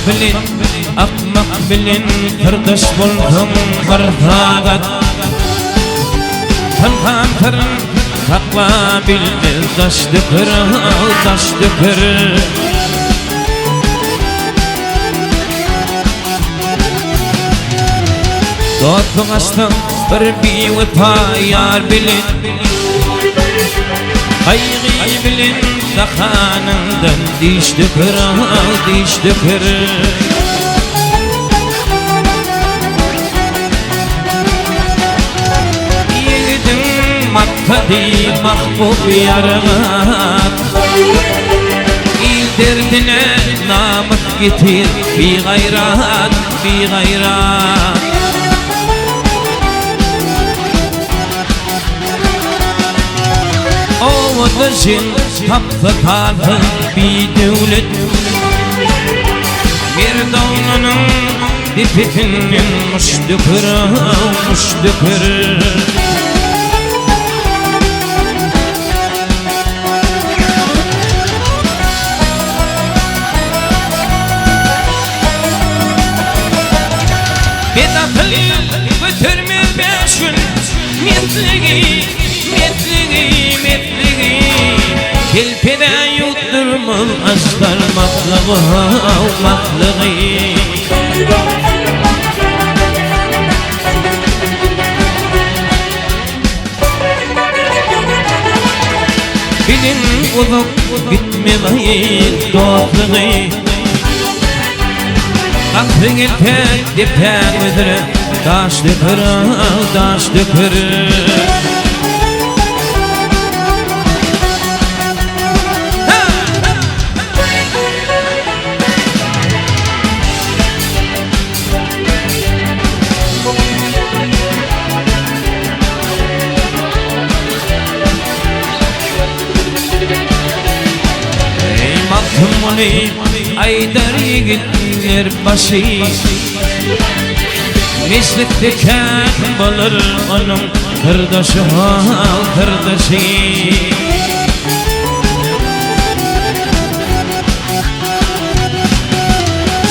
bilen, akmak bilen syrdaş bolsaň bir sagat. Pynhan syryn sakla bilmez daş döker, daş döker. Dostluň açsaň bir biwepa ýar bilen, Gaýgy bilen dahanyňdan diş döker, diş döker. Ýigidiň maksady mahbup ýaragat, Il derdine namys getir bigaýrat, bigaýrat. Owada jeň tapsa talsa bidöwlet, Merdananyň depesinden muş döker, muş döker. Bedasyl götermez bäş gün Metligi, metligi, metligi Kelpede ýutdurmaz aşgar maslygy, maslygy. Biliň uzak gitmez aýyk dostlugy. Gahry gelse depäň üzre daş döker, daş döker. Eý Magtymguly aýdar ýigitler başy, Mejlisde kän bolar onuň syrdaşy, syrdaşy.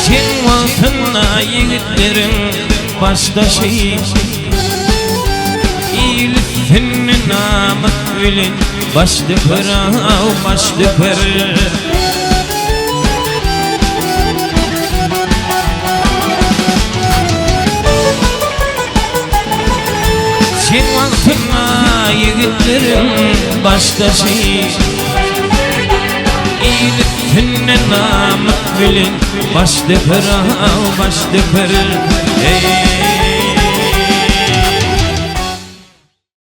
Sen wagtynda ýigitleriň başdaşy, Il üstünde namys bilen baş döker, baş döker. Sen wagtynda ýigitleriň başdaşy, Il üstünde namys bilen baş döker, baş döker. Eý!